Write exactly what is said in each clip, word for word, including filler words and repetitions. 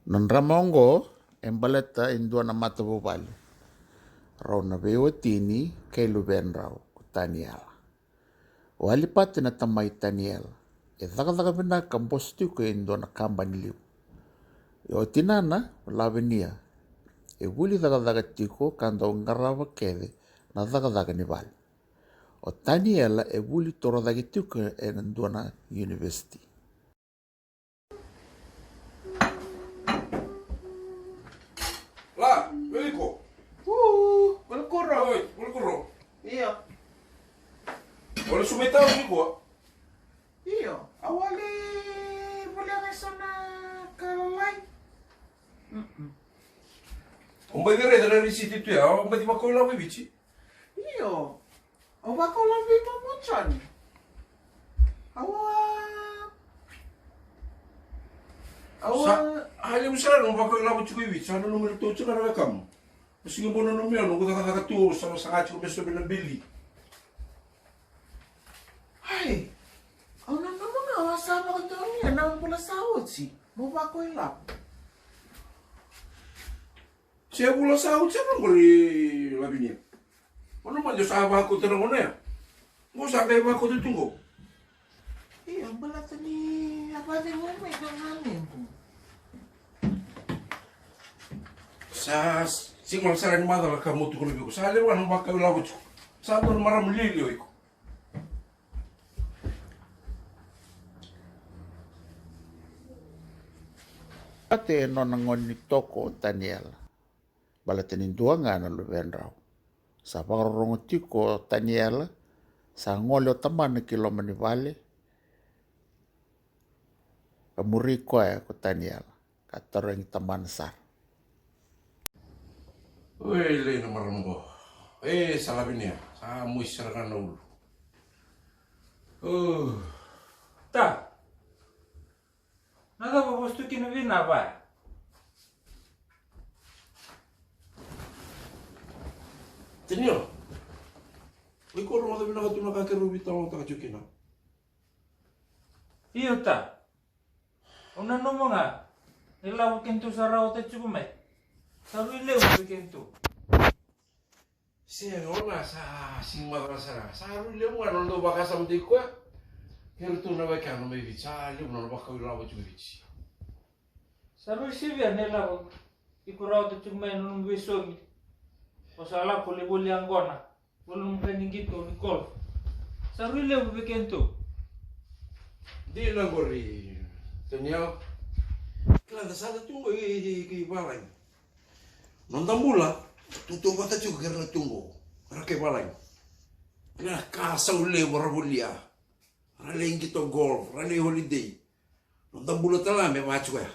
Na drama oqo e baleta e dua na matavuvale, rau na veiwatini kei luvedrau ko Taniela. O Alipate na tamai Taniela, e cakacaka vinaka ka bose tiko e dua na kabani liu. Ia o tinana o Lavinia, e vuli cakacaka tiko ka dau qarava kece na cakacaka ni vale. O Taniela e vuli torocake tiko ena dua na univesiti. La, veliko. Uu, velikuro. Oi, velikuro. Io. Ole sumaitau nikua. Io, au a lai volia ga eso na ka lalai. Mm-mm. O bai raica na risiti tu ya, o bai vakau lavo i Viti. Io. Au vakau lavo vei momo Joni. Au a, au a. Sa, a levu sara na vakau lavo tiko i Viti, sa nanumi iratou tiko na wekamu. Au sega ni bau nanumi au, noqu cakacaka tu, au sa saga tiko me sobe na bili. Ai, au nanuma ga au a sa vakadonui ena bula sa oti mo vakau lavo. Se bula sa oti sara qori Lavinia. O na mani sa vakauta na gone ya. Qo sa qai vakauta tu qo. Io, baleta ni a vacegu mai na ganequ. Sa siga sara ni macala ka mo tukuna vei iko. Sa lewa na vakau lavo tiko. Sa dua na marama lialia o iko. Ate e nona gone ni toko o Taniela. Baleta ni dua ga na luvedrau. Sa vakarorogo tiko o Taniela, sa gole o tamana ki loma ni vale, ka muri koya ko Taniela, ka tarogi tamana sara. Oi, lei na marama qo. E, sa Lavinia, sa mosi sara ga na ulu. O. Ta. Na cava vosa tu kina vei na vaya? Taniela, o iko rogoca vinaka tu na ka keirau veitalanoataka tiko kina? Io ta. Au nanuma ga ni lavo kedatou sa rawata tiko mai sa rui levu vei kedatou. Sega, o na sa sega ni macala sara. Sa rui levu ga na noda dau vakasamataki koya. Kei iratou na wekana mai Viti, sa levu na nona vakau ilavo tiko Viti. Sa rui sivia na ilavo iko rawata tiko mai na nomu veisogi. O sa lako lai voli yaqona, voli nomu ka ni qito ni golf. Sa rui levu vei kedatou. Dina qori, Taniela. Kila da sa da tu qo i, i, i, i valagi. Noda bula tautauvata tiko kei ira na tu qo, era kai valagi. Kila na ka sau levu era volia, era lai qito golf, era lai holiday. Noda bula tale ga me vaka tiko ya.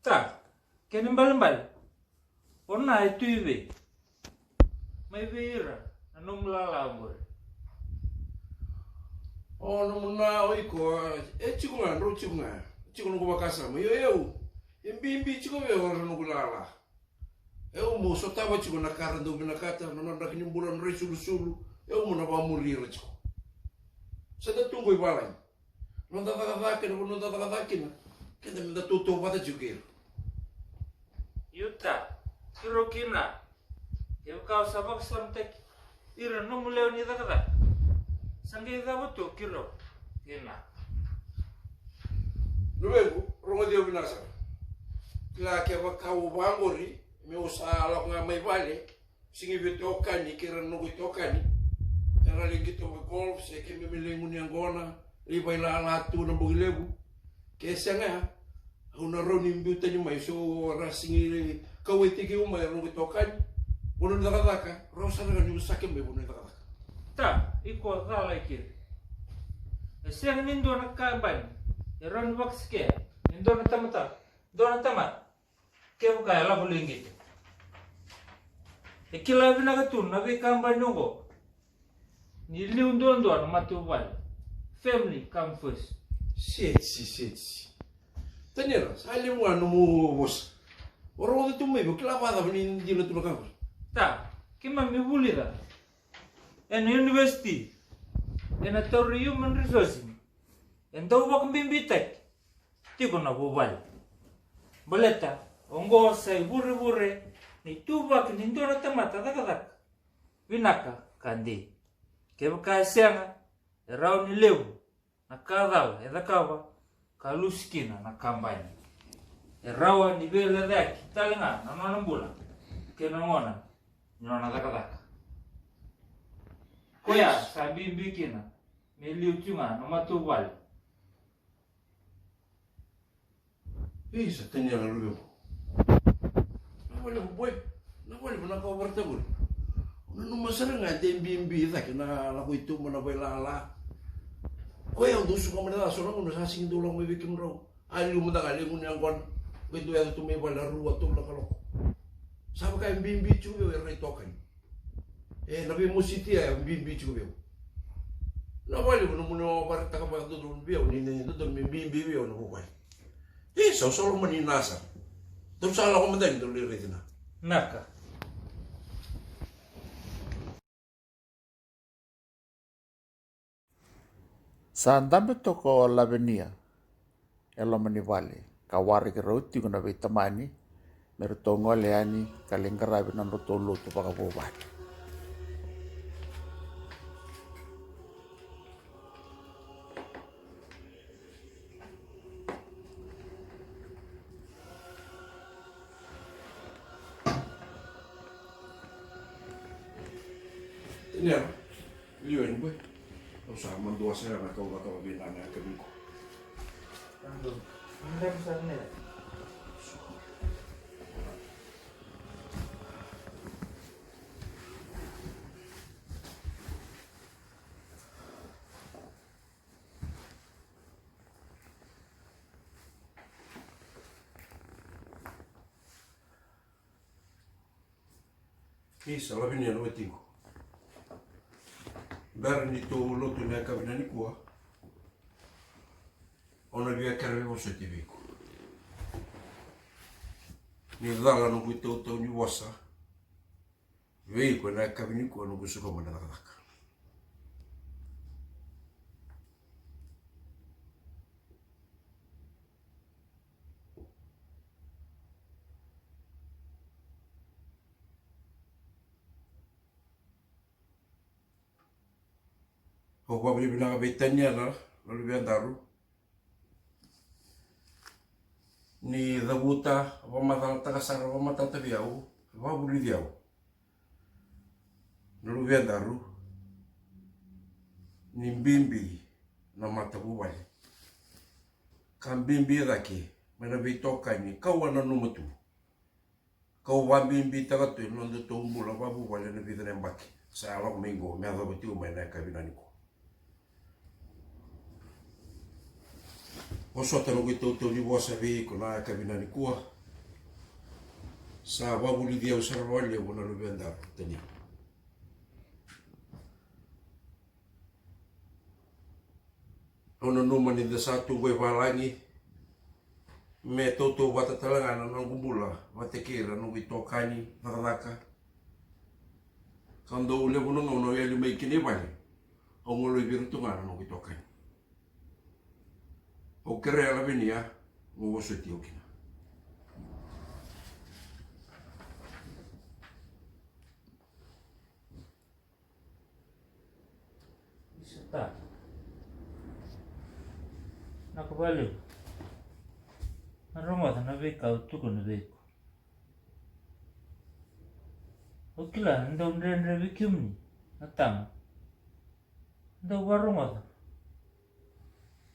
Ta, kena ibalebale, o na e tu i vei? Mai vei ira na nomu lala oqori? O nomu na o iko, e tiko ga, drau tiko ga. Tiko noqu vakasama, io, eu, e bibi tiko vei au ira noqu lala. Au meu sotava tiko na ka ra dau vinakata, na nodra draki ni bula, nodra isulusulu. Au meu na vakamuri ira tiko. Sa da tu qo i valagi. Noda cakacaka kei na vanua da cakacaka kina, keda me da tautauvata tiko kei ira. Io ta, keirau kina. Kevaka o sa vakasamataki ira na nomu lewe ni cakacaka, sa qai cava tu keirau kina? Luvequ, rogoci au vinaka sara. Kila kevaka au vaqori, meu sa lako ga mai vale, sega ni veitokani kei ira na noqu itokani. Era lai qito vagolf se keimami lai gunu yaqona, lai vailala tu na bogi levu. Ke sega ya, au na rawa ni biu tani mai, se ra sega ni kauwaitaki au mai ira na noqu itokani. Vanua ni cakacaka, rawa sara ga niu sake mai vanua ni cakacaka. Ta, iko cala i keri. E sega ni dua na kabani e rawa ni vakasikea e dua na tamata, dua na tamata. Kevaka e lako lai qito. E kila vinaka tu na veikabani oqo ni liu duadua na matavuvale. Family come first. Seti, seti. Taniela, sa levu ga nomu vosa. O rogoca tu mai, o kila vakacava ni dina tu na ka qori? Ta, keimami vulica ena university, ena tauri human resourcing, e dau vakabibitaki tiko na vuvale. Baleta oqo sa ivurevure ni tuvaki ni dua na tamata cakacaka vinaka ka dei. Kevaka e sega, e rawa ni levu na ka cala e cakava ka lusi kina na kabani. E rawa ni veilecayaki tale ga na nona bula kei na gona ni nona cakacaka. Koya sa bibi kina me liu tiko ga na matavuvale. Ei, sa tania na luvequ. Na vale ko boy, na vale ko na ka o varataka qori. O nanuma sara ga e de bibi cake na lako i tuba na vailala. Koya au dau suka mada ca so na gauna sa sigi dau lako mai vei kemudrau. A liu mada ga lequ ni yaqona. Qai dau yaco tu mai vale a rua tolu na kaloko. Sa vaka e bibi tiko vei au e rai toka ni. E, na veimositi ya e bibi tiko vei au. Na vale ko na muna o varataka vakadodonu vei au ni dodonu me bibi vei au na vuvale. E, sa solo mani na sa. Dou sa lako mada ni dou lai raici na. Naka. Sa dabe toka o Lavenia e loma ni vale ka waraki rau tiko na veitamani me ratou gole yani ka lai qaravi na nodratou lotu vakavuvale. Taniela, liu yani boy. Au sa madua sara na kau cakava vei na na yakavi qo. Isa, Lavenia na watiqu. Bera ni tou lotu na yakavi na nikua, au na via kere veivosoti vei iko. Ni cala noqu itautau ni vosa vei iko ena yakavi nikua noqu suka mai na cakacaka. Au vakavinavinaka vei Taniela na luvedaru ni cavuta, vakamacalataka sara vakamatata vei au, vakavulici au na luvedaru ni bibi na matavuvale ka bibi cake mai na veitokani kau a nanuma tu. Kau vakabibitaka tu ena nodatou bula vakavuvale ena vica na yabaki sa lako mai qo me yacova tiko mai na yakavi na nikua. Vosota noqu itautau ni vosa vei iko na yakavi na nikua. Sa vakavulici au sara vakalevu na luvedaru Taniela. Au nanuma ni da sa tu qo i valagi me tautauvata tale ga na noqu bula vata kei ira noqu itokani cakacaka. Ka dau levu na gauna au yali mai kina i vale, au goloi vei ira tu ga na noqu itokani. Au kerea Lavenia mo vosoti au kina. Isa ta. Naka vakalevu. Na rogoca na veika au tukuna vei iko. Au kila ni dau dredre vei kemuni na tama. Dau varogoca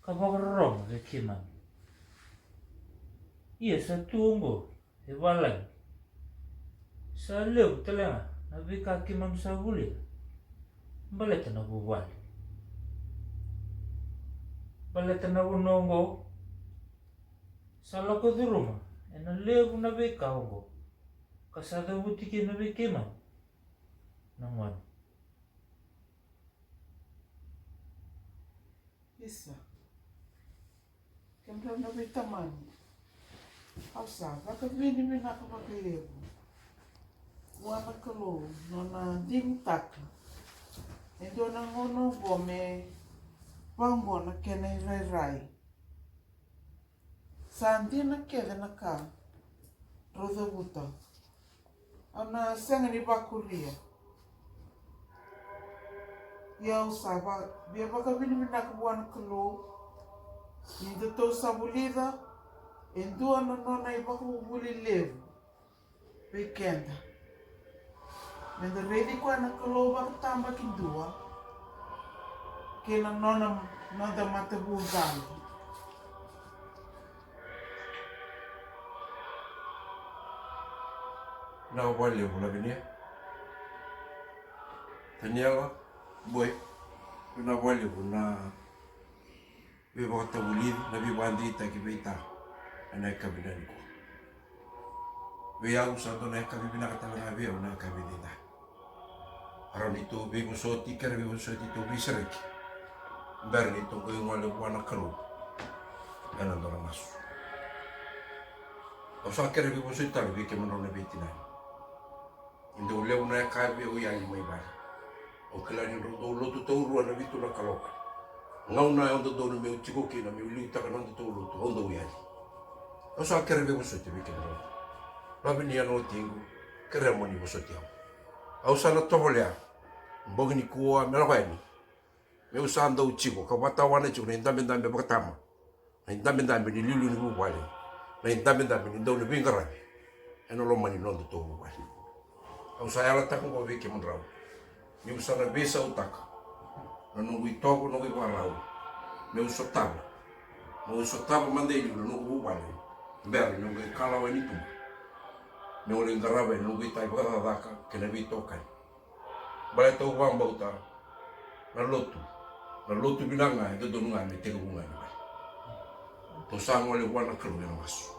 ka vakarorogo vei keimami. Ia sa tu oqo e valagi. Sa levu tale ga na veika keimami sa volia baleta na vuvale. Baleta na vanua oqo sa lako curuma ena levu na veika oqo ka sa cavuti kina vei keimami na gone. Isa, kemudrau na veitamani, au sa vakavinavinaka vakalevu vua na Kalou nona digitaka e dua na gauna oqo me vaqo na kena irairai. Sa dina kece na ka Rau cavuta. Au na sega ni vakuria. Ia au sa va, via vakavinavinaka vua na Kalou ni datou sa vulica e dua na nona ivakavuvuli levu vei keda. Meda raici koya na Kalou vakatabakidua kei na nona, noda matavuvale. Na vakalevu na vinia. Taniela, Boy, na vakalevu na veivakatavulici, na veivakadeitaki vei ta ena yakavi nikua. Vei au sa dua na yakavi vinaka tale ga vei au na yakavi edaidai. Rawa ni tou veivosoti, kere veivosoti, tou veisereki. Bera ni tou qai gole vua na Kalou ena dua na masu. Au sa kere veivosoti tale vei kemudrau na veitinani. E dau levu na yakavi au yali mai vale. Au kila ni drau dau lotu taurua ena vitu na kaloko. Gauna au dodonu meu tiko kina meu liutaka na nodatou lotu, au dau yali. Au sa kere veivosoti vei kemudrau. Lavinia na watiqu, kerea mo ni vosoti au. Au sa na tovolea bogi nikua me lako yani. Meu sa dau tiko ka vakatawana tiko na idabedabe vakatama, na idabedabe ni liuliu ni vuvale, na idabedabe ni dau ni veiqaravi ena loma ni nodatou vuvale. Au sa yalataka oqo vei kemudrau, niu sa na veisautaka na noqu itovo, noqu ivakarau, meu sotava, meu sotava mada e liu na noqu vuvale, bera niu qai kalawa yani i tuba, meu lai qarava yani na noqu itavi vakacakacaka kei na veitokani. Baleta au vakabauta na lotu, na lotu vinaka ga e dodonu ga me tekivu ga ena vale. Tou sa gole vua na Kalou ena masu.